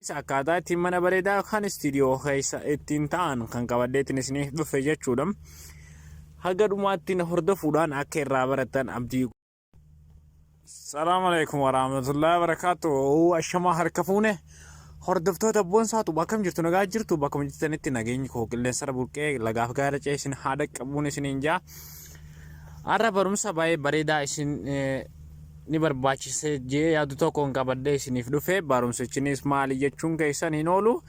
Akkaataa ittiin mana bareedaa kan istiidiyoo keessa ittiin ta'an kan qabadheetiin isiniif dhufe jechuudha. Haga dhumaatti na hordofuudhaan akka irraa barattan abdii. Salaamu alaikum warahmatullahi wabarakatuh. Ashamaa harka fuune hordoftoota boonsaatu akkam jirtu, nagaa jirtu? Bakkuma jirtanitti nageenyi koo qilleensarra burqee lagaaf gaara ce'ee isin haa dhaqqabuun isiniin jaa. Har'a barumsa baay'ee bareedaa isin ni barbaachise jee yaadu tokkoon qabadhee isiniif dhufe. Barumsichinis maali jechuun keessan hin oolu.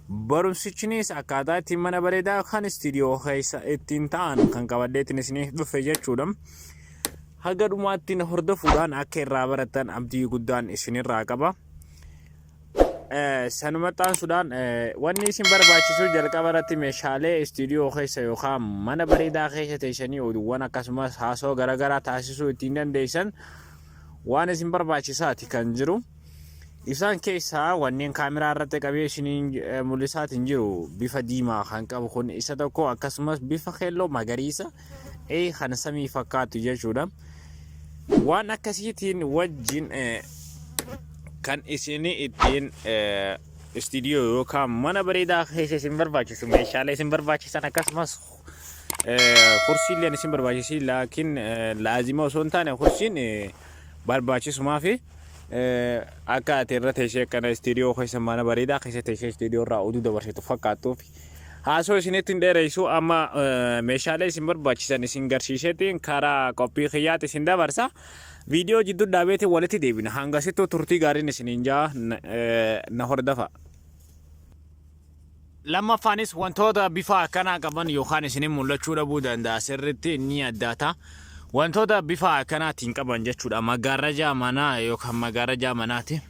Barumsichinis akkaataa ittiin mana bareedaa kan istiidiyoo keessa ittiin ta'an kan qabadheetiin isiniif dhufe jechuudha. Haga dhumaatti na hordofuudhaan akka irraa barattan abdii guddaan isinirraa qaba. Sanuma xaansuudhaan wanni isin barbaachisu jalqaba irratti meeshaalee istiidiyoo keessa yookaan mana bareedaa keessa teessanii oduuwwan akkasumas haasawaa garaagaraa taasisuu ittiin dandeessan waan isin barbaachisaati kan jiru. Isaan keessaa wanneen kaameraa irratti qabee isiniin mul'isaatiin jiru bifa diimaa kan qabu kun isa tokko, akkasumas bifa keelloo, magariisa kan samii fakkaatu jechuudha. Waan akkasiitiin wajjin kan isin ittiin istiidiyoo yookaan mana bareedaa keessa isin barbaachisu, meeshaalee isin barbaachisan, akkasumas kursiilleen isin barbaachisi, laakiin laazima osoo hin taane kursiin barbaachisumaa fi akka ati irra teessee akkana istiidiyoo keessa mana bareedaa keessa teessee istiidiyoo irraa oduu dabarsitu fakkaattuuf. Haasoo isinitti hin dheeressu, amma meeshaalee isin barbaachisan isin garsiiseetiin karaa qophii kiyyaatti isin dabarsa. Viidiyoo jidduu dhaabeetiin walitti deebina. Hangasittuu turtii gaariin isiniin jaa, na hordafa. Lammaffaanis wantoota bifa akkanaa qaban yookaan isinin mul'achuu dhabuu danda'a, sirriitti ni addaata. Wantoota bifa akkanaatiin qaban jechuudha. Maggaarrajaa manaa yookaan maggaarrajaa manaati.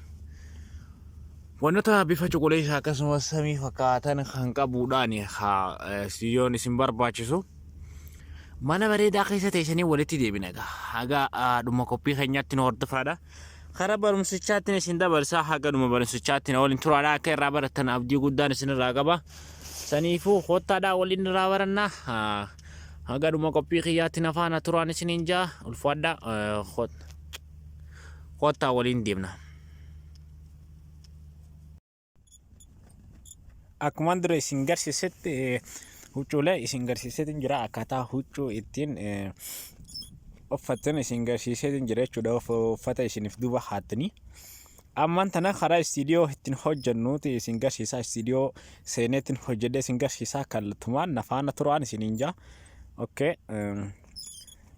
Wantoota bifa cuquliisa akkasumas samii fakkaatan kan qabuudhaan istiidiyoon isin barbaachisu. Mana bareedaa keessa teessanii walitti deebina egaa. Haga dhuma qophii keenyaatti nu hordofaadha. Karaa barumsichaatti isin dabarsaa, haga dhuma barumsichaatti na waliin turaadha. Akka irraa barattan abdii guddaan isin irraa qaba. Saniifuu kottaadhaa waliin irraa barannaa. Haga dhuma qophii kiyyaatti na faana turaan isiniin jaa, ulfaadhaa, kottaa waliin deemna. Akkuma dura isin garsiisetti huccuulee isin garsiiseetiin jira, akkaataa huccuu ittiin uffattan isin garsiiseetiin jira jechuudha, uffata isiniif duuba haattanii. Ammaan tana karaa istiidiyoo ittiin hojjennuuti isin garsiisaa, istiidiyoo seeneetiin hojjedhee isin garsiisaa, kallattumaan na faana turaan isiniin jaa. Okay.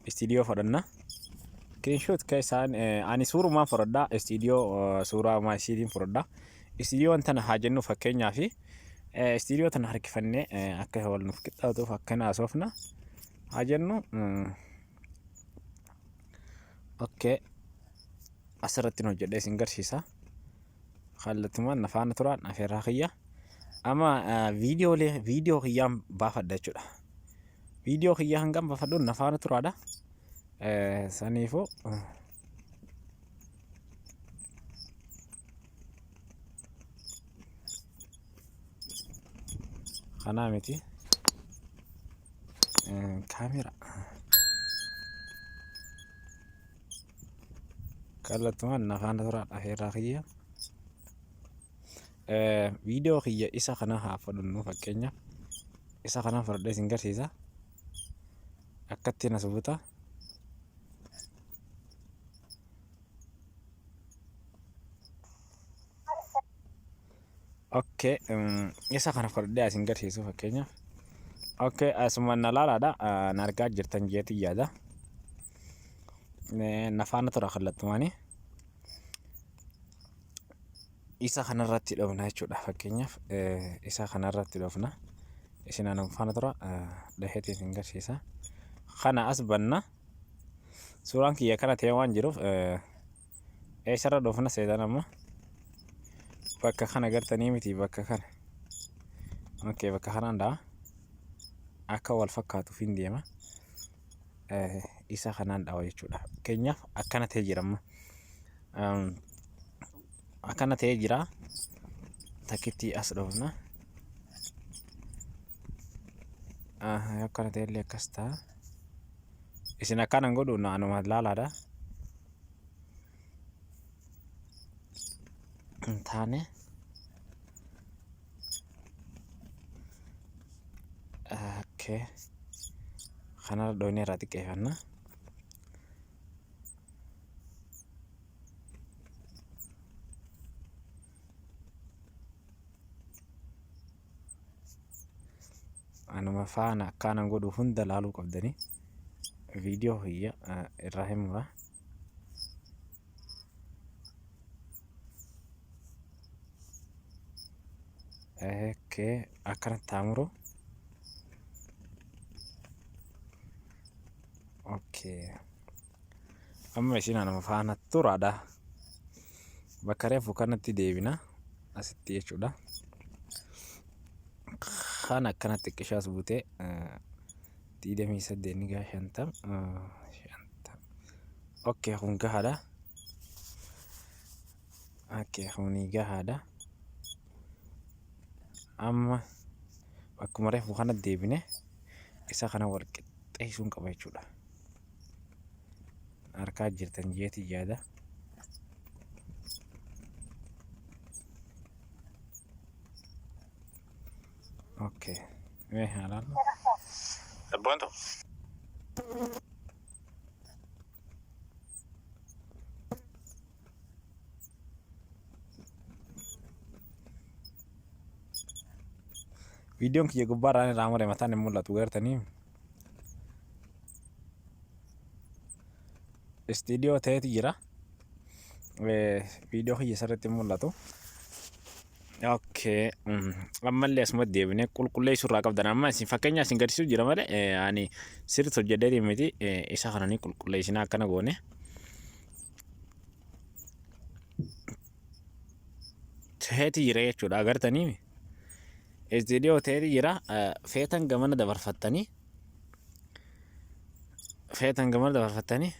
Istiidiyoo fudhanna. Screenshot keessaan ani suurumaan fudhadha. Istiidiyoo suuraa maa isiitiin fudhadha. Istiidiyoon tana haa jennu fakkeenyaaf, istiidiyoo tana harkifannee akka wal nuuf qixxaatuuf akkana haasofna haa jennu. Okay. Asirratti hojjedhee isin garsiisa. Kallattumaan na faana turaan afeerraa kiyya. Amma viidiyoolee viidiyoo kiyyaan baafadha jechuudha. Viidiyoo kiyya hangam baafadhu na faana turaadha. Saniifuu kanaa miti, kaamera kallattumaan na faana turaadha afeerraa kiyya. Viidiyoo kiyya isa kana haa fudhannu, fakkeenyaaf isa kana fudhadhee isin garsiisa. Akkatti na subuta. Okay, isa kana fudhadhee isin garsiisu fakkeenyaaf. Okay, asuma na laalaadha. Na argaa jirtan jeetii yaada. Na faana tura kallattumaanii. Isa kanarratti dhofna jechuudha, fakkeenyaaf isa kanarratti dhofna. Isin anuma faana tura, dhaheetiin isin garsiisa. Kana as banna. Suuraan kiyya kana ta'ee waan jiruuf eessarra dhofna seetan? Amma bakka kana gartanii miti, bakka kana. Okay, bakka kanaan dha'a, akka wal fakkaatuuf hin deema. Isa kanaan dhawa jechuudha. Fakkeenyaaf akkana ta'ee jira amma. Akkana ta'ee jira. Takkitti as dhufna. Akkana ta'e illee akkas ta'a. Isin akkanan godhu anuma laalaadha. Hin taane. Okay. Kanarra dhoynee irraa xiqqeeffanna. Anuma faana akkaanan godhu hunda laaluu qabdanii. Viidiyoo kiyya irraa hin mura. Okay, akkanatti haa muru. Okay. Amma isin anuma faana turaadha. Bakka reefu kanatti deebina. Asitti jechuudha. Kan akkanatti xiqqishaas butee 28 ni gaha 50 50. Okay, kun gahaadha. Okay, kuni gahaadha. Amma bakkuma reefu kana deebine isa kana wal qixxeessuun qaba jechuudha. Harkaa jirtan jeeti yaada. Okay. Mee haa ilaallu. Sabboontu. Viidiyoon kiyya gubbaarraan irraa mure mataan hin mul'atu gartanii. Istiidiyoo ta'eeti jira. Viidiyoo kiyya sirriitti hin mul'atu. Okay. Ammallee asumatti deebinee qulqulleessuu irraa qabdan. Amma isin fakkeenya isin garsiisuu jira malee ani sirriitti hojjedhee miti isa kana ni qulqulleessinaa akkana goone. Ta'eeti jira jechuudha agartanii. Istiidiyoo ta'eeti jira. Feetan gamana dabarfattanii. Feetan gamana dabarfattanii.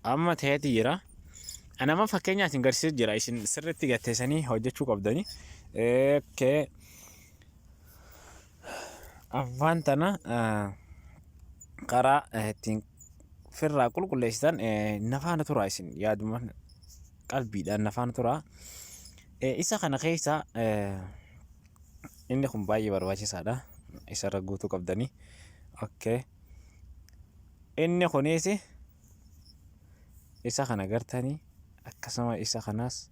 Amma ta'eeti jira. Ani amma fakkeenyaa isin garsiisu jira. Isin sirriitti gatteessanii hojjechuu qabdanii. Okay. Afaan tana karaa ittiin firraa qulqulleessitan nafaana turaa isin yaaduma qalbiidhaan nafaana turaa. Isa kana keessa inni kun baay'ee barbaachisaadha. Isarra guutuu qabdanii. Okay. Inni kunis isa kana gartanii akkasuma isa kanaas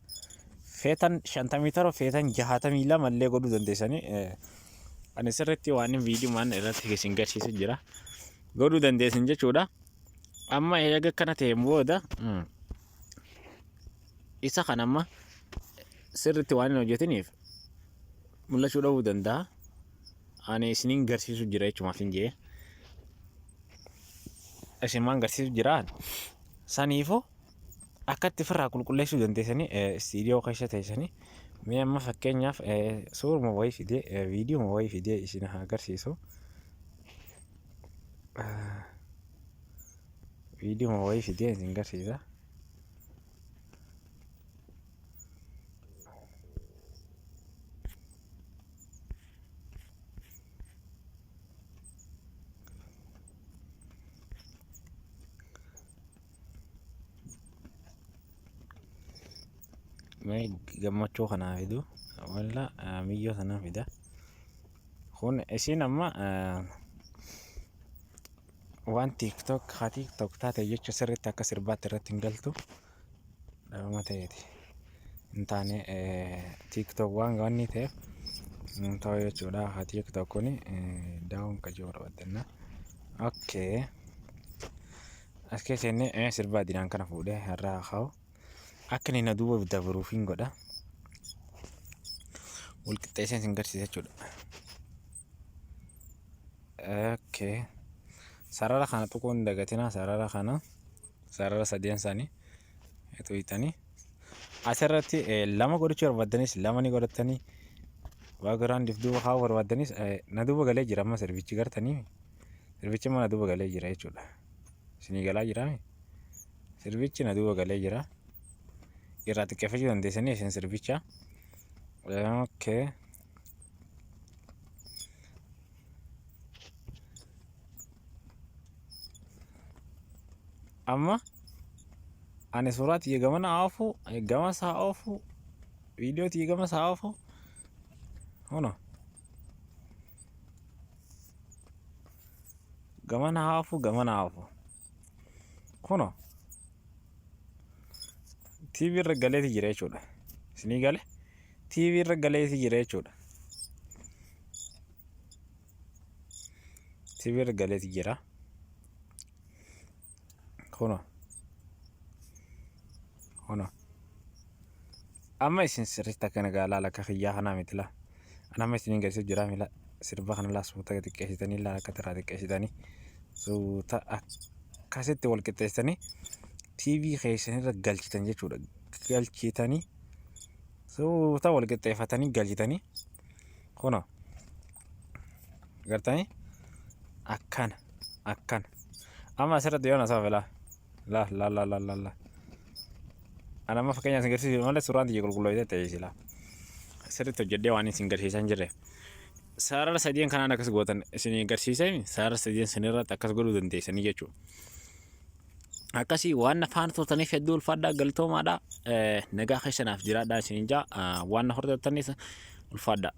feetan 57 feetan 62 illee godhuu dandeessanii. Ani sirriitti waan viidiyoomaan irratti isin garsiisu jira. Godhuu dandeessan jechuudha. Amma eega akkana ta'een booda isa kana amma sirriitti waan hin hojjetiniif mul'achuu dhabuu danda'a. Ani isiniin garsiisu jira jechumaaf hin jee. Isin maan garsiisu jira. Saniifuu akkatti ofirraa qulqulleessuu dandeessanii istiidiyoo keessa teessanii mee amma fakkeenyaaf suuruma wayii fidee viidiyoo wayii fidee isin haa agarsiisu. Viidiyoo wayii fidee isin garsiisa. Mee gammachuu kanaa fidu walla miyyoo sanaa fida. Kun isiin amma waan TikTok haa TikTok taate jecha sirriitti akka sirbaatti irratti hin galtu dhabama ta'eeti. Hin taane TikTok waan wanni ta'eef hin ta'u jechuudha. Haa TikTok kuni daawun qajoo barbaaddanna. Okay. As keessa inni sirbaa dinaan kana fuudhee irraa kaa'u. Akka inni na duuba dabruuf hin godha. Wal qixxeessee isin garsiisa jechuudha. Okay. Sarara kana tuquu hin dagatinaa. Sarara kana sarara sadeen isaanii tuqxanii. Asirratti lama godhachuu barbaaddanis lama ni godhattanii. Background if duuba kaa'uu barbaaddanis na duuba galee jira amma sirbichi gartanii. Sirbichi amma na duuba galee jira jechuudha. Isinii galaa jiraami? Sirbichi na duuba galee jira. Irraa xiqqeeffachuu dandeessanii isin sirbicha. Okay. Amma ani suuraa tiyya gamana oofu gama isaa oofu Viidiyoo tiyya gamas haa oofu. Kunoo. Gamana haa oofu gamana haa oofu. Kunoo. TV irra galeeti jira jechuudha. Isinii gale? TV irra galeeti jira jechuudha. TV irra galeeti jira. Kunoo. Kunoo. Amma isin sirriitti akka nagaa laala akka kiyyaa kanaa miti laa. Ani amma isiniin garsiisuuf jira mila sirba kana laa suuta xiqqeessitanii laa akka irraa xiqqeessitanii suuta akkasitti wal qixxeessitanii TV keessanirra galchitan jechuudha. Galchitanii suuta wal qixxeeffatanii galchitanii kunoo gartanii akkana akkana. Amma asirratti yoo na saafe laa La la la la la la. Ana amma fakkeenyaaf isin garsiisu malee suuraan tiyya qulqulloofte ta'e sila. Sirriitti hojjedhee waan isin garsiisaa hin jirre. Sarara sadeen kanaan akkas gootan isin garsiisee sarara sadeen sanirratti akkas godhuu dandeessanii jechuudha. Akkasii waan na faana turtaniif hedduu ulfaadhaa galtoomaadha. Nagaa keessanaaf jiraadhaa isiniin jaa waan na hordoftaniif ulfaadhaa.